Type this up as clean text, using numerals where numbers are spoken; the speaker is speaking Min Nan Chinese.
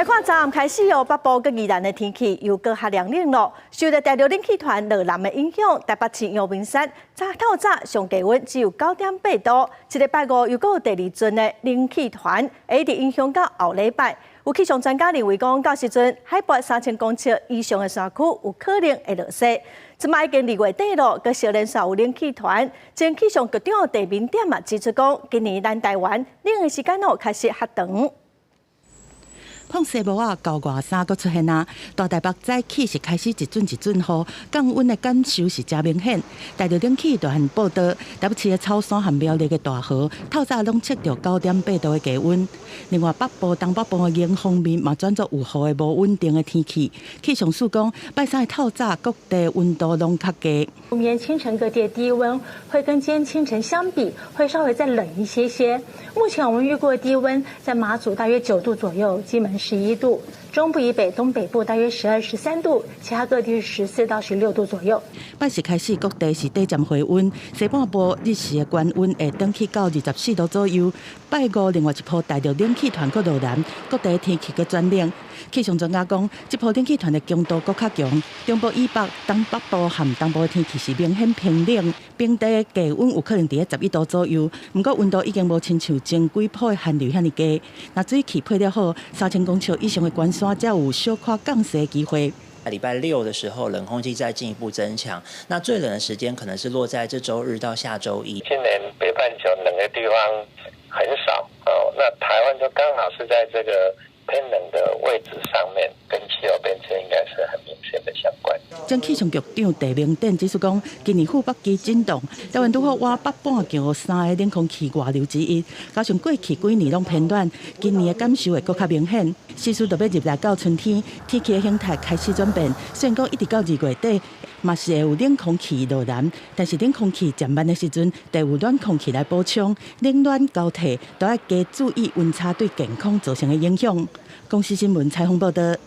來看昨暗開始哦，北部佮宜蘭的天氣又閣較涼冷囉。受著大陸冷氣團落南的影響，台北市陽明山早透早上低溫只有9.8度。這禮拜五又閣有第二陣的冷氣團，會一直影響到後禮拜。有氣象專家認為講，到時陣海拔3000公尺以上的山區有可能會落雪。這擺已經二月底囉，閣相連紲有冷氣團。前氣象局長鄭明典嘛指出講，今年咱台灣冷的時間哦，確實較長。膨西帽仔厚外衫閣出現啊！大台北早起是開始一陣一陣雨，降溫的感受是誠明顯。大陸冷氣團報道，台北市的草山和苗栗的大和，透早攏測著9.8度的低溫。另外，北部、東北部的迎風面嘛轉做有雨的無穩定的天氣。氣象署講，拜三的透早各地溫度攏較低。明天清晨各地低溫會跟今天清晨相比，會稍微再冷一些些。目前我們預估的低溫在馬祖大約9度左右，金門11度，中部以北、東北部大約12、13度，其他各地是14到16度左右。拜四開始，各地是短暫回溫，西半部日時的高溫會轉去到24度左右。拜五另外一波大陸冷氣團閣落南，各地天氣閣轉冷。氣象專家講，這波冷氣團的強度閣較強，中部以北、東北部和東部的天氣是明顯偏冷，平地低溫有可能佇咧11度左右。毋過溫度已經無親像前幾波的寒流遐爾低。若水氣配得好，3000公尺以上的懸山才有小可降雪的機會。禮拜六的時候，冷空氣再進一步增強，那最冷的時間可能是落在這週日到下週一。今年北半球冷的地方很少哦，那台灣就剛好是在這個偏冷的位置上面，跟氣候變遷應該是很明顯的相關。前氣象局長鄭明典指出講，今年副北極震盪，台灣拄好倚北半球三个冷空氣外流之一，加上過去幾年攏偏暖，今年的感受會閣較明顯。時勢就欲入來到春天，天氣的形態開始轉變。雖然講一直到二月底，嘛是會有冷空氣落南，但是冷空氣漸慢的時陣，就有暖空氣來補充，冷暖交替，都愛加注意溫差對健康造成的影響。公視新聞採訪報道。